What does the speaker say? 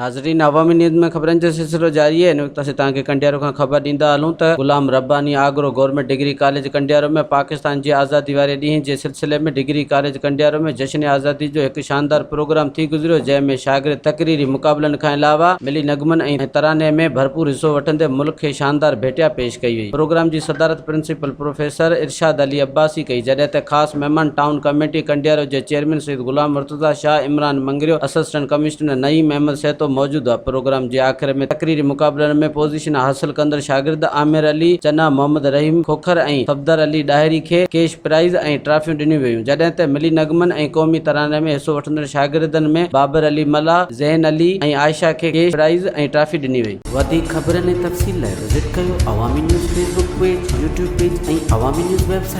ناظرين عوامي نيوز ۾ خبرن جو سلسلو جاري آهي هن وقت اسين توهان کي ڪنڊيارو کان خبر ڏيندا هلون ته Ghulam Rabbani Agro government degree college Kandiaro ۾ Pakistan جي آزادي واري ڏينهن جي سلسلي ۾ ڊگري ڪاليج ڪنڊيارو ۾ جشن آزادي جو هڪ شاندار پروگرام ٿي گذريو جنهن ۾ شاگرد تقريري مقابلن کان علاوه ملي نغمن ۽ تراني ۾ ڀرپور حصو وٺندي ملڪ کي شاندار ڀيٽيا پيش ڪئي وئي پروگرام جي صدارت پرنسپل پروفيسر ارشاد علي عباسي ڪئي جڏهن ته خاص مهمان ٽائون ڪميٽي ڪنڊيارو جي chairman Syed Ghulam Murtaza Shah, Imran Mangrio, assistant commissioner Naeem Ahmed Sahito موجود هئا. پروگرام جي آخر ۾ تقريري مقابلن ۾ پوزيشن حاصل ڪندڙ شاگرد عامر علي چنا، محمد رحيم کوکر ۽ صفدر علي ڏاهري کي ڪيش پرائز ۽ ٽرافيون ڏنيون ويون، جڏهن ته ملي نغمن ۽ قومي تراني ۾ حصو وٺندڙ شاگردن ۾ بابر علي ملاح، زين علي ۽ عائشه کي ڪيش پرائز ۽ ٽرافي ڏني وئي. وڌيڪ خبرن ۽ تفصيل لاء وزٽ ڪيو Awami news Facebook page, YouTube page ۽ Awami news website.